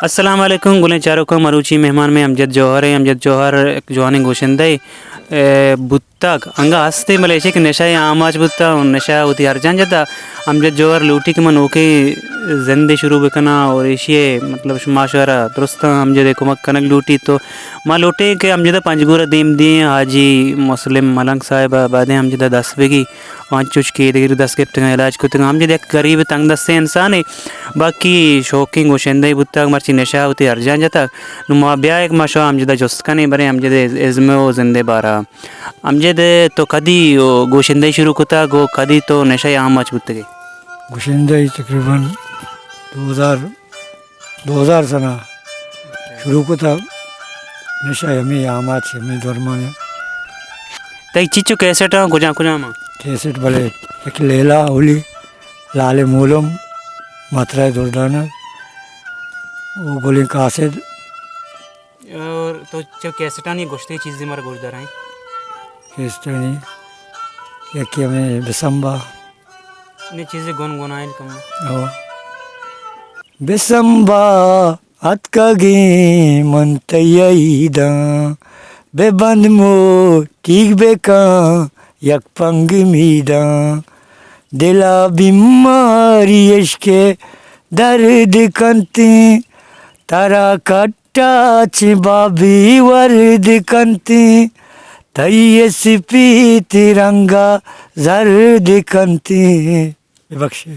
السلام علیکم، گلیں چاروکاں، مروچی مہمان میں امجد جوہر ہیں۔ امجد جوہر ایک جوانیں گوشندہ، اے، بوتگ، انگا ہستے، بلے ایشی کہ نشہ آماچ بوتا، نشہ ہوتی ہر جان جتا۔ امجد جوہر لوٹی کہ من اوکے زندے شروع بکنا اور ایشی، مطلب، شما شہرا درستاں امجد کمک کنگ لوٹی، تو ما لوٹیں کہ امجد پنجگور دیم دیں، حاجی مسلم ملنگ صاحب بعدیں امجد دست بگی۔ آ انچوش کہ دگری دست گپتگاں، علاج کتگاں۔ ہمجد یک غریب تنگ دستیں انسانے، باقی شوقیں گوشندہ بوتگ، مرچی نشہ وتی ارجان جتگ۔ نوں ما بیا یک ما شو ہمجد جست کنیں، بریں ہمجد ازم و زندے بارا۔ ہمجد، تو کدی گوشندہ شروع کتگ و کدی تو نشہ آماچ بوتگے؟ گوشندہ تقریباً دو ہزار، دو ہزار سنہ شروع کتا۔ نشہ ہمیں آماچ، ہمیں درمان۔ تئی چچو کیسٹ ہاں کجا کجا ما؟ کیسٹ بلے، یک لیلا اولی، لال مولم، ماترا دردانہ، او گلیں قاصد۔ اور تو چو کیسٹانی گوشتے چیزیں مارا گوش دارائیں؟ کیسٹانی یکی ہمیں بسمبا۔ نے چیزیں گن گنائیں کم۔ او۔ بسمبا اتکگیں من تئی عیداں، بہ بند موٹیگ بکن یک پنگ میداں۔ دلا بیماری عشق درد کنتیں، ترا کٹا چہ بابی ورد کنتیں، تئی اسپیت رنگا زرد کنتیں۔ ببخشے۔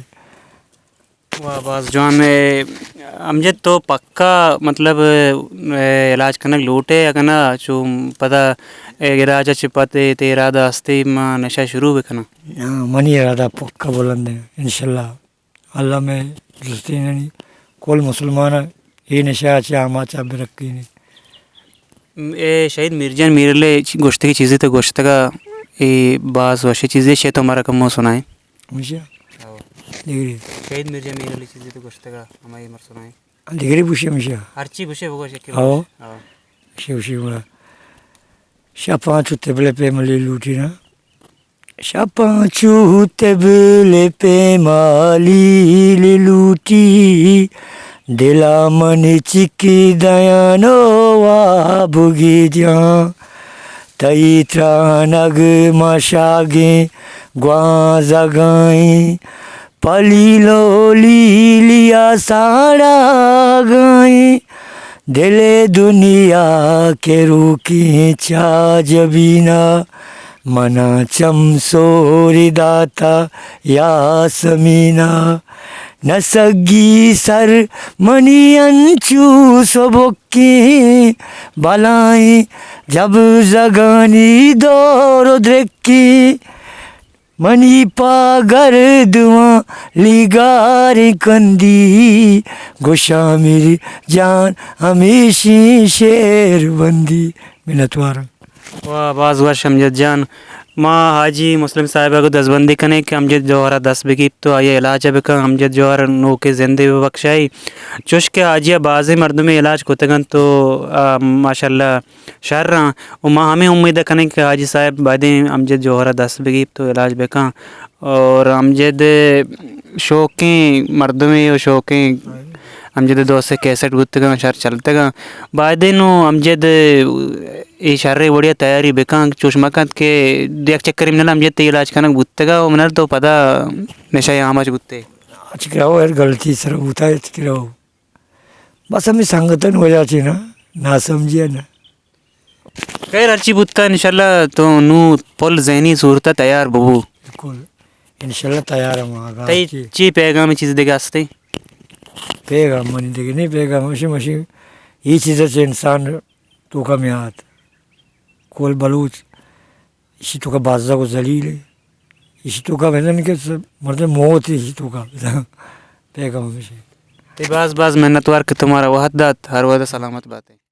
واہ، باز جوان۔ اے، امجد تو پکا، مطلب، اے، علاج کنگ لوٹے، اگہ نا چو پدا، اے، علاج چہ پد اے، تے ارادہ ہستے ما نشہ شروع بکناں؟ ہاں، منی ارادہ پکا بلند ہے، انشاءاللہ۔ اللہ میں درستینانی کل مسلمان اے نشہ چہ آماچ برکینے۔ اے شہید میر جان میرلے چ-، گوشتگی چیزے تو گوشتگا، اے باز وشی چیزے شے تو مارا کمو سنائیں۔ ہمیشہ؟ ہاں۔ دگری۔ شہید میر جان میرلے چیزے تو گوشتگا، ہمائی مر سنائیں۔ دگری بوشی ہمیشہ۔ ہرچی گوشے بگوش، یکی ہاں۔ بگوش۔ ہاں۔ شو شو گڑا۔ شپاں چو تبلے پیملی لوٹی نا۔ شپاں چو تبلے پیمالی لوٹی۔ دلا من چکی دیانو وابگی جان۔ تئی ترانگ ما شاگیں گوانزگائیں، پلیلو لیلیا ساڑاگائیں، دل دنیا کے روکیں چا جبینا، منا چم سور داتا یاسمینا۔ نہ سگی سر منی انچو سبکیں، بلائیں جبزگانی دور و درکیں۔ منی پا گردواں لیگاریں کندی، گوشاں میر جان ہمیشیں شعر بندی۔ منتواراں۔ واہ، باز وش امجد جان۔ ما حاجی مسلم صاحب ء گوں دزبندی کنیں کہ امجد جوہر ء دست بگیپت و آئی ء علاج ء بکن، امجد جوہر ء نوکیں زندے ببخشائی۔ چوش کہ حاجی ء بازیں مردمے علاج کتگ انت و، آ، ماشاءاللہ شر آں و ما ہمے امید ء کنیں کہ حاجی صاحب بائدیں امجد جوہر ء دست بگیپت و علاج بکن۔ اور امجد شوقیں مردمے و شوقیں امجد دوست کیسٹ بوتگاں، شر چلتگاں۔ بائدیں نوں امجد اے شریں وڑیا تیاری بکن، چوش مکنت کہ یک چکرے منل امجد تئی علاج کنگ بوتگا و منل تو پدا نشہ آماچ بوتے۔ اچ کرو ہر غلطی سر بوتا ہے، اچ کرو۔ بس ہمیں سنگتن وجہ چی نا، ناسمجھی ہے نا۔ خیر، ہرچی بوتکا، انشاءاللہ تو نوں پل ذہنی صورت ء تیار ببو۔ بالکل، انشاءاللہ تیار ہم آگا۔ تئی چی؟ چی پیغام چیز دگہ ہستے؟ پیغام منی دگہ نہیں، پیغام مشی مشی یہ چیز سے انسان تو کا میات۔ کول بلوچ، اسی تو کا بازا کو ذلیل ہے، اسی تو کا بندن کے مردم موت ہے، اسی تو کا پیغام مشی۔ تے باز باز منتوار کہ تمہارا وحد دات، ہر وحد سلامت باتے۔